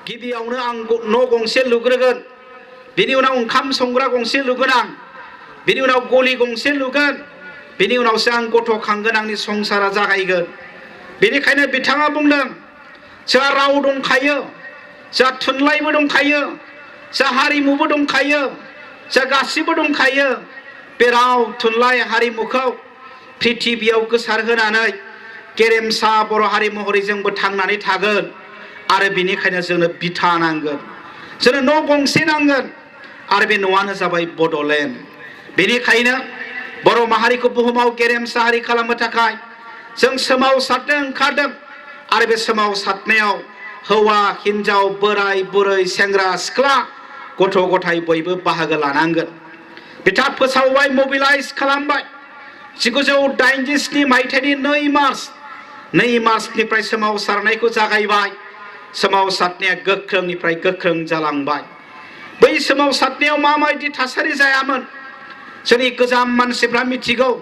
गिबियावनो आं न' गंसे लुग्रोगोन, बिनि उनाव ओंखाम संग्रा गंसे लुगोन आं, बिनि उनाव गलि गंसे लुगोन, बिनि उनावसो आं गथ' खांगोन, आंनि संसारा जागायगोन। बेनिखायनो बिथाङा बुंदों जोंहा राव दंखायो, जोंहा थुनलाइबो दंखायो, जोंहा हारिमुबो दंखायो, जोंहा गासिबो दंखायो। बे राव थुनलाइ हारिमुखौ प्रिथिबियाव गोसारहोनानै गेरेमसा बर' हारि महरै जोंबो थांनानै थागोन। आरो बेनिखायनो जोंनो बिथा नांगोन, जोंनो न' गंसे नांगोन, आरो बे न'आनो जाबाय बड'लेण्ड। बेनिखायनो बर' माहारिखौ बुहुमाव गेरेमसा हारि खालामनो थाखाय जों सोमावसारनो ओंखारदों। आरो बे सोमावसारनायाव हौवा हिन्जाव बोराय बुरै सेंग्रा सिख्ला गथ' गथाय बयबो बाहागो लानांगोन। बिथाङा फोसावबाय, मोबिलाइज खालामबाय। 1987 मायथाइनि 2 मार्चनिफ्राय सोमावसारनायखौ जागायबाय। सोमावसारनाया गोख्रोंनिफ्राय गोख्रों जालांबाय। बै सोमावसारनायाव माबायदि थासारि जायामोन जोंनि गोजाम मानसिफ्रा मिथिगौ,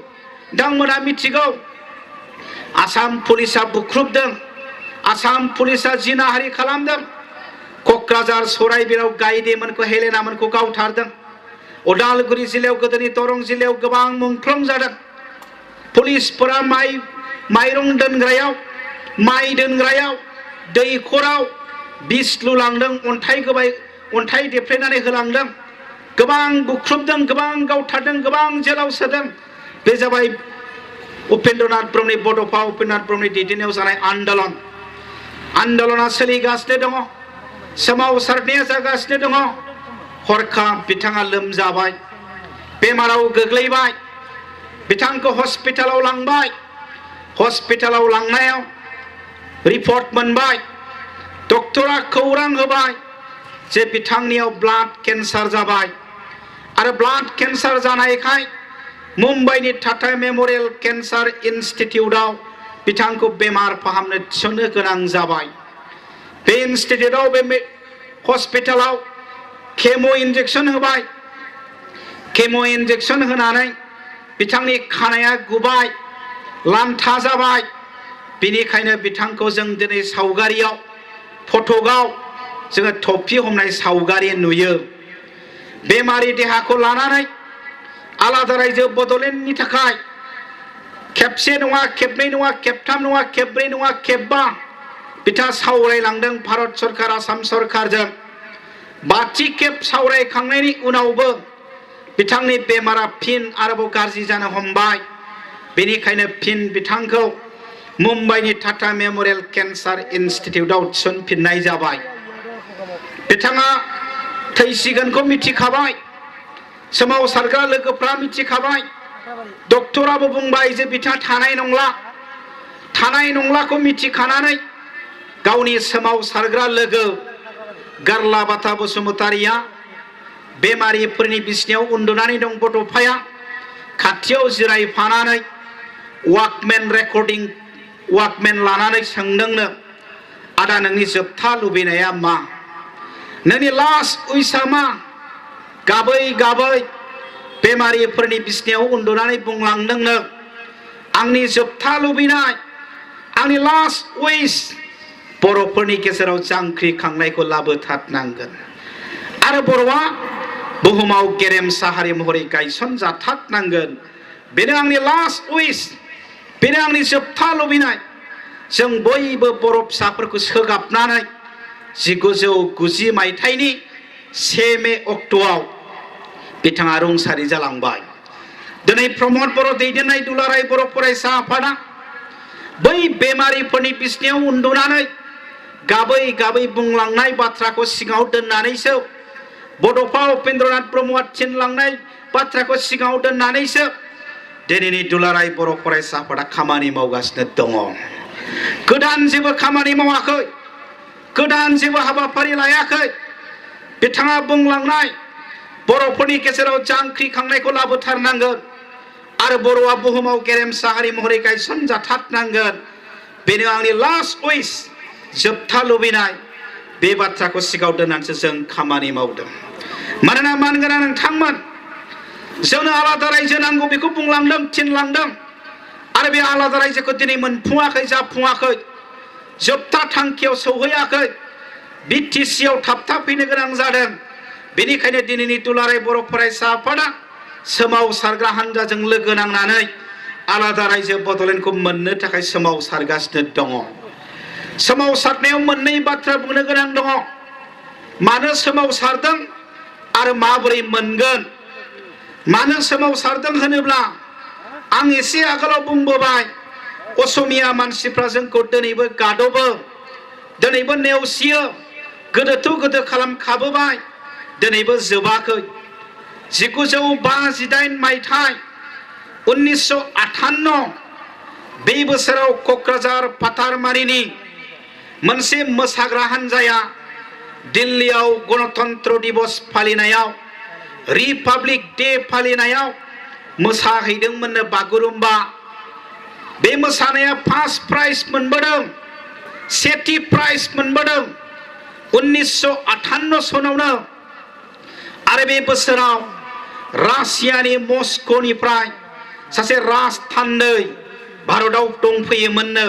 बिथांमोना मिथिगौ। आसाम पुलिसा बुख्रुबदों, आसाम पुलिसा जिनाहारि खालामदों। क'क्राझार सराइबिलाव गायदेमोनखौ हेलेनामोनखौ गावथारदों। उदालगुरि जिल्लायाव गोदोनि दरं जिल्लायाव गोबां मुंख्लं जादों। पुलिसफोरा माइरं दोनग्रायाव, माइ दोनग्रायाव, दैखराव बिस लुलांदों, अन्थाइ देफ्लेनानै होलांदों। गोबां बुख्रुबदों, गोबां गावथारदों, गोबां जेलाव सोदों। बे जाबाय उपेन्द्रनाथ ब्रह्मनि, बड'फा उपेन्द्रनाथ ब्रह्मनि दैदेननायाव जानाय आन्दलना सोलिगासिनो दङ, सोमावसारनाया जागासिनो दङ। हरखाब बिथाङा लोमजाबाय, बेमाराव गोग्लैबाय, बिथांखौ हस्पिटालाव लांबाय। हस्पिटालाव लांनायाव रिपर्ट मोनबाय, डक्टरा खौरां होबाय जे बिथांनियाव ब्लाड केन्सार जाबाय। आरो ब्लाड केन्सार जानायखाय मुम्बाइनि टाटा मेम'रियेल केन्सार इन्स्टिटिउटआव बिथांखौ बेमार फाहामनो थिसननो गोनां जाबाय। बे इन्स्टिटिउटआव, बे हस्पिटालाव केम' इन्जेक्सन होबाय। केम' इन्जेक्सन होनानै बिथांनि खानाया गुबाय, लान्था जाबाय। बेनिखायनो बिथांखौ जों दिनै सावगारियाव, फटकआव जोङो थफि हमनाय सावगारि नुयो। बेमारि देहाखौ लानानै आलादा रायजो बड'लेण्डनि थाखाय खेबसे नङा, खेबनै नङा, खेबथाम नङा, खेबब्रै नङा, खेबबा बिथाङा सावरायलांदों भारत सरकार, आसाम सरकारजों। 5थि खेब सावरायखांनायनि उनावबो बिथांनि बेमारा फिन आरोबाव गाज्रि जानो हमबाय। बेनिखायनो फिन बिथांखौ मुम्बाइनि टाटा मेम'रियेल केन्सार इन्स्टिटिउटआव थिसनफिननाय जाबाय। बिथाङा थैसिगोनखौ मिथिखाबाय, सोमावसारग्रा लोगोफ्रा मिथिखाबाय। डक्टराबो बुंबाय जे बिथाङा थानाय नंलाखौ मिथिखानानै गावनि सोमावसारग्रा लोगो गारलाबाथा बसुमतारिया बेमारिफोरनि बिसिनायाव उन्दुनानै दं। बड'फाया खाथियाव जिरायफानानै वाकमेन लानानै सोंदोंनो, आदा नोंनि जोबथा लुबैनाया मा? नोंनि लास्ट उइसआ मा? गाबै गाबै बेमारिफोरनि बिसिनायाव उन्दुनानै बुंलांदोंनो, आंनि जोबथा लुबैनाय, आंनि लास्ट उइस, बर'फोरनि गेजेराव जांख्रिखांनायखौ लाबोथारनांगोन। आरो बर'आ बुहुमाव गेरेमसा हारि महरै गायसनजाथारनांगोन। बेनो आंनि लास्ट उइस, बेनो आंनि जोबथा लुबैनाय। जों बयबो बर' फिसाफोरखौ सोगाबनानै 1990 मायथाइनि 1 मे अक्ट'आव बिथाङा रुंसारि जालांबाय। दिनै प्रमद बर' दैदेननाय दुलाराय बर' फरायसा आफादा बै बेमारिफोरनि बिसिनायाव उन्दुनानै गाबै गाबै बुंलांनाय बाथ्राखौ सिगाङाव दोननानैसो, बड'फा उपेन्द्रनाथ ब्रह्मआ थिनलांनाय बाथ्राखौ सिगाङाव दोननानैसो दिनैनि दुलाराय बर' फरायसा आफादा खामानि मावगासिनो दङ। गोदान जेबो खामानि मावाखै, गोदान जेबो हाबाफारि लायाखै। बिथाङा बुंलांनाय बर'फोरनि गेजेराव जांख्रिखांनायखौ लाबोथारनांगोन आरो बर'आ बुहुमाव गेरेमसा हारि महरै गायसनजाथारनांगोन। बेनो आंनि लास्ट उइस, जोबथा लुबैनाय। बे बाथ्राखौ सिगाङाव दोननानैसो जों खामानि मावदों। मानोना मानगोनां नोंथांमोन, जोंनो आलादा रायजो नांगौ बेखौ बुंलांदों, थिनलांदों। आरो बे आलादा रायजोखौ दिनै मोनफुङाखै, जाफुङाखै, जोबथा थांखियाव सौहैयाखै। BTCआव थाबथाफैनो गोनां जादों बेनिखायनो दिनैनि दुलाराय बर' फरायसा आफादा सोमावसारग्रा हानजाजों लोगो नांनानै आलादा रायजो बड'लेण्डखौ मोननो थाखाय सोमावसारगासिनो दङ सोमावसारनायाव मोननै बाथ्रा बुंनो गोनां दङ मानो सोमावसारदों आरो माबोरै मोनगोन मानो सोमावसारदों होनोब्ला आं एसे आगोलाव बुंबोबाय असमिया मानसिफ्रा जोंखौ दिनैबो गादबो दिनैबो नेवसियो गोदो खालामखाबोबाय दिनैबो जोबाखै 1958 मायथाइ 1958 बे बोसोराव क'क्राझार फाथारमारिनि मोनसे मोसाग्रा हानजाया दिल्लीयाव गणतन्त्र दिवस फालिनायाव रिपाब्लिक डे फालिनायाव मोसाहैदोंमोननो बागुरुम्बा बे मोसानाया फार्स्ट प्राइज मोनबोदों सेथि प्राइज मोनबोदों 1958 सनावनो आरो बे बोसोराव रासियानि मस्क'निफ्राय सासे राजथान्दै भारताव दंफैयोमोननो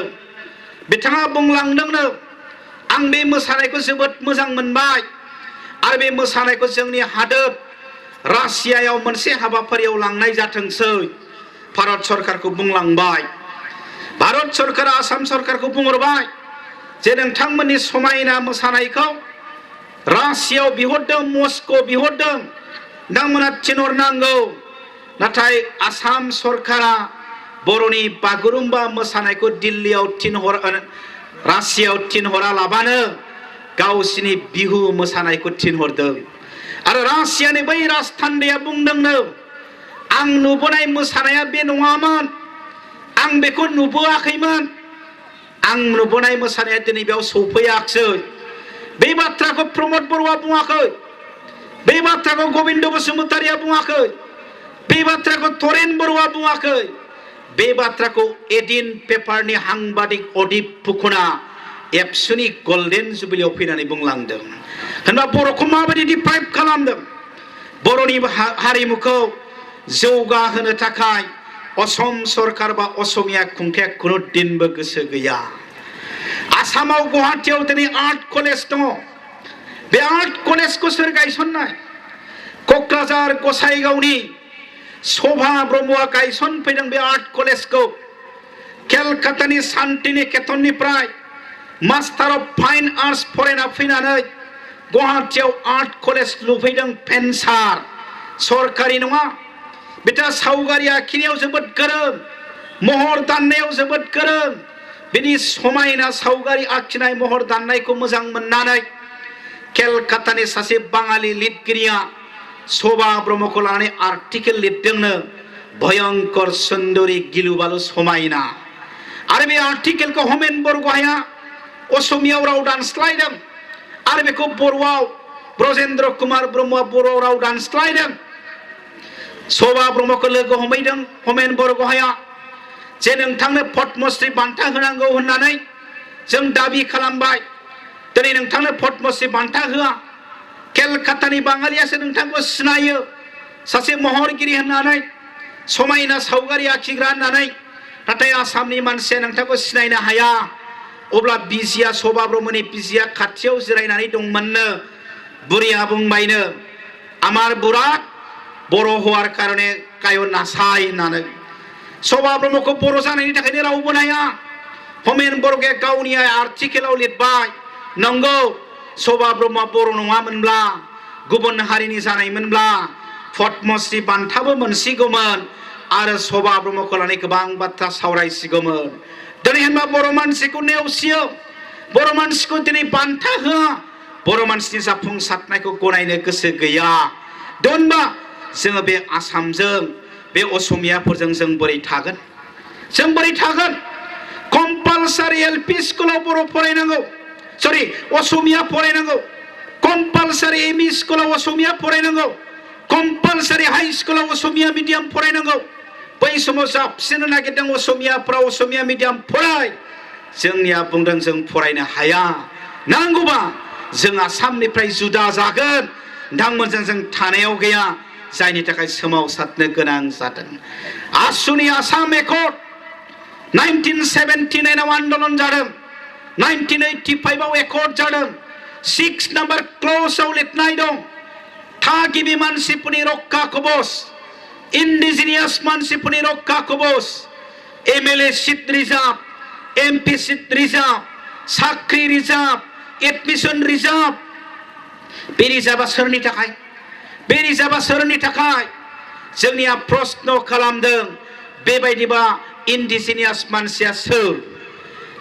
बिथाङा बुंलांदोंनो आं बे मोसानायखौ जोबोद मोजां मोनबाय आरो बे मोसानायखौ जोंनि हादोर रासियायाव मोनसे हाबाफारियाव लांनाय जाथोंसै भारत सरकारखौ बुंलांबाय भारत सरकारा आसाम सरकारखौ बुंहरबाय जे नोंथांमोननि समायना मोसानायखौ रासियायाव बिहरदों मस्क' बिहरदों नोंथांमोना थिनहरनांगौ नाथाय आसाम सरकारा बर'नि बागुरुम्बा मोसानायखौ दिल्लीयाव रासियायाव थिनहरालाबानो गावसिनि बिहु मोसानायखौ थिनहरदों आरो रासियानि बै राजथान्दैया बुंदोंनो आं नुबोनाय मोसानाया बे नङामोन आं बेखौ नुबोआखैमोन आं नुबोनाय मोसानाया दिनै बेयाव सौफैयाखसै बे बाथ्राखौ प्रमद बर'आ बुङाखै बे बाथ्राखौ गबिन्द बसुमतारिया बुङाखै बे बाथ्राखौ तरेन बर'आ बुङाखै बे बाथ्राखौ एडिन पेपारनि हांबादिक अदीप फुकना एबसुनि गल्डेन जुबिलियाव फैनानै बुंलांदों होनबा बर'खौ माबायदि डिप्राइभ खालामदों बर'नि हारिमुखौ जौगाहोनो थाखाय असम सरकार बा असमिया खुंथाया खुनु दिनबो गोसो गैया आसामाव गुवाहाटीयाव दिनै आर्ट कलेज दङ बे आर्ट कलेजखौ सोर गायसननाय क'क्राझार गसाइगावनि शोभा ब्रह्मआ गायसनफैदों बे आर्ट कलेजखौ केलकातानि शान्तिनिकेतननिफ्राय मास्टार अफ फाइन आर्ट्स फरायना फैनानै गुवाहाटीयाव आर्ट कलेज लुफैदों फेन्सार सरकारि नङा बिथाङा सावगारि आखिनायाव जोबोद गोरों महर दाननायाव जोबोद गोरों बिनि समायना सावगारि आखिनाय महर दाननायखौ मोजां मोननानै केलकातानि सासे बाङालि लिरगिरिया शोभा ब्रह्मखौ लानानै आर्टिकेल लिरदोंनो भयंकर सुन्दरी गिलुबालु समायना आरो बे आर्टिकेलखौ हमेन बरग'हाया असमियाव राव दानस्लायदों आरो बेखौ बर'आव ब्रजेन्द्र कुमार ब्रह्मआ बर' राव दानस्लायदों शोभा ब्रह्मखौ लोगो हमहैदों हमेन बरग'हाया जे नोंथांनो पद्मश्री बान्था होनांगौ होननानै जों दाबि खालामबाय दिनै नोंथांनो पद्मश्री बान्था होआ केलकातानि बाङालियासो नोंथांखौ सिनायो सासे महरगिरि होननानै समायना सावगारि आखिग्रा होननानै नाथाय आसामनि मानसिया नोंथांखौ सिनायनो हाया अब्ला बिजिया शोभा ब्रह्मनि बिजिया खाथियाव जिरायनानै दंमोननो बुरिया बुंबायनो आमार बुरा बर' हौवार कारणे काय नासाय होननानै शोभा ब्रह्मखौ बर' जानायनि थाखायनो रावबो नाया हमेन बरग'हाया गावनि आर्टिकेलाव लिरबाय नंगौ शोभा ब्रह्मआ बर' नङामोनब्ला गुबुन हारिनि जानायमोनब्ला पद्मश्री बान्थाबो मोनसिगौमोन आरो शोभा ब्रह्मखौ लानानै गोबां बाथ्रा सावरायसिगौमोन दिनै होनबा बर' मानसिखौ नेवसियो बर' मानसिखौ दिनै बान्था होआ बर' मानसिनि जाफुंसारनायखौ गनायनो गोसो गैया होनबा जोङो बे आसामजों बे असमियाफोरजों जों बोरै थागोन कम्पालसारि एलपि स्कुलाव बर' फरायनांगौ सरि असमिया फरायनांगौ कम्पालसारि एमइ स्कुलाव असमिया फरायनांगौ कम्पालसारि हाई स्कुलाव असमिया मिडियाम फरायनांगौ बै समाव जाबसिननो नागिरदों असमियाफ्रा असमिया मिडियाम फराय जोंनिया बुंदों जों फरायनो हाया नांगौबा जों आसामनिफ्राय जुदा जागोन नोंथांमोनजों जों थानायाव गैया जायनि थाखाय सोमावसारनो गोनां जादों आसुनि आसाम एकर्ड 1979 आव आन्दोलन जादों 1985 आव एकर्ड जादों 6 number clause-आव लिरनाय दं थागिबि मानसिफोरनि रक्षा कवच indigenous मानसिफोरनि रक्षा कवच MLA seat reserve MP seat reserve साख्रि रिजार्भ एडमिशन रिजार्भ बे रिजार्भआ सोरनि थाखाय बे रिजार्भआ सोरनि थाखाय जोंनिया प्रश्न खालामदों बेबायदिबा इन्डिजिनियास मानसिया सोर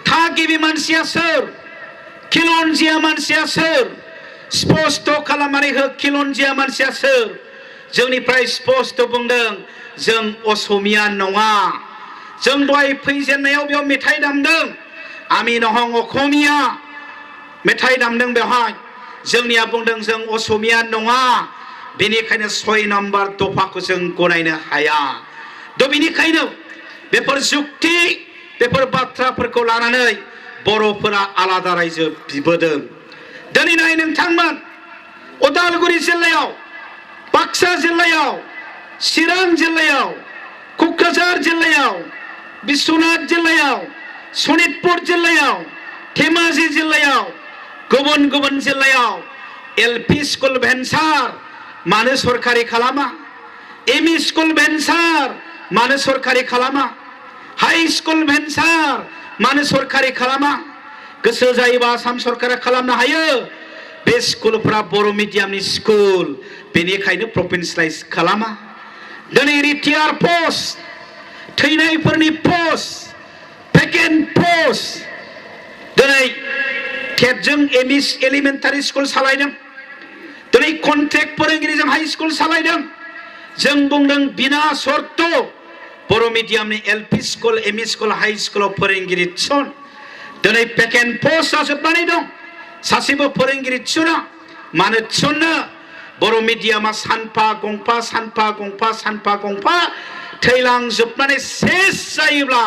थागिबि मानसिया सोर खिलन्जिया मानसिया सोर स्पष्ट खालामनानै हो खिलन्जिया मानसिया सोर जोंनिफ्राय स्पष्ट बुंदों जों असमिया नङा जों दहाय फैजेननायाव बेयाव मेथाइ दामदों आमी नहं अखमिया मेथाइ दामदों बेवहाय जोंनिया बुंदों जों असमिया नङा बेनिखायनो 6 नम्बर दफाखौ जों गनायनो हाया दा बेनिखायनो बेफोर जुक्ति बेफोर बाथ्राफोरखौ लानानै बर'फोरा आलादा रायजो बिबोदों दिनै नाय नोंथांमोन उदालगुरि जिल्लायाव बाक्सा जिल्लायाव चिरां जिल्लायाव क'क्राझार जिल्लायाव बिश्वनाथ जिल्लायाव सनितपुर जिल्लायाव धेमाजि जिल्लायाव गुबुन गुबुन जिल्लायाव एलपि स्कुल भेन्सार मानो सरकारि खालामा एमइ स्कुल भेन्सार मानो सरकारि खालामा हाई स्कुल भेन्सार मानो सरकारि खालामा गोसो जायोबा आसाम सरकारा खालामनो हायो बे स्कुलफोरा बर' मिडियामनि स्कुल बेनिखायनो प्रभिन्सियेलाइज खालामा दिनै रिटायार पस्ट थैनायफोरनि पस्ट भेकेन्ट पस्ट दिनै टेटजों एमइ एलिमेन्टारि स्कुल सालायदों दिनै कन्ट्रेक्ट फोरोंगिरिजों हाई स्कुल सालायदों जों बुंदों बिना सर्त बर' मिडियामनि LP school ME school high स्कुलाव फोरोंगिरि थिसन दिनै भेकेन्ट पस्ट जाजोबनानै दं सासेबो फोरोंगिरि थिसना मानो थिसननो बर' मिडियामा सानफा गंफा सानफा गंफा सानफा गंफा थैलांजोबनानै सेस जायोब्ला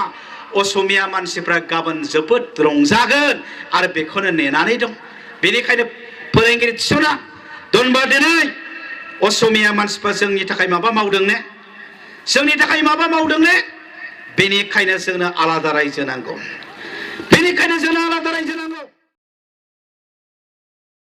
असमिया मानसिफ्रा गाबोन जोबोद रंजागोन आरो बेखौनो नेनानै दं बेनिखायनो फोरोंगिरि थिसना दोनबा दिनै असमिया मानसिफ्रा जोंनि थाखाय माबा मावदों ने जोंनि थाखाय माबा मावदों ने बेनिखायनो जोंनो आलादा रायजो नांगौ बेनिखायनो जोंनो आलादा रायजो नांगौ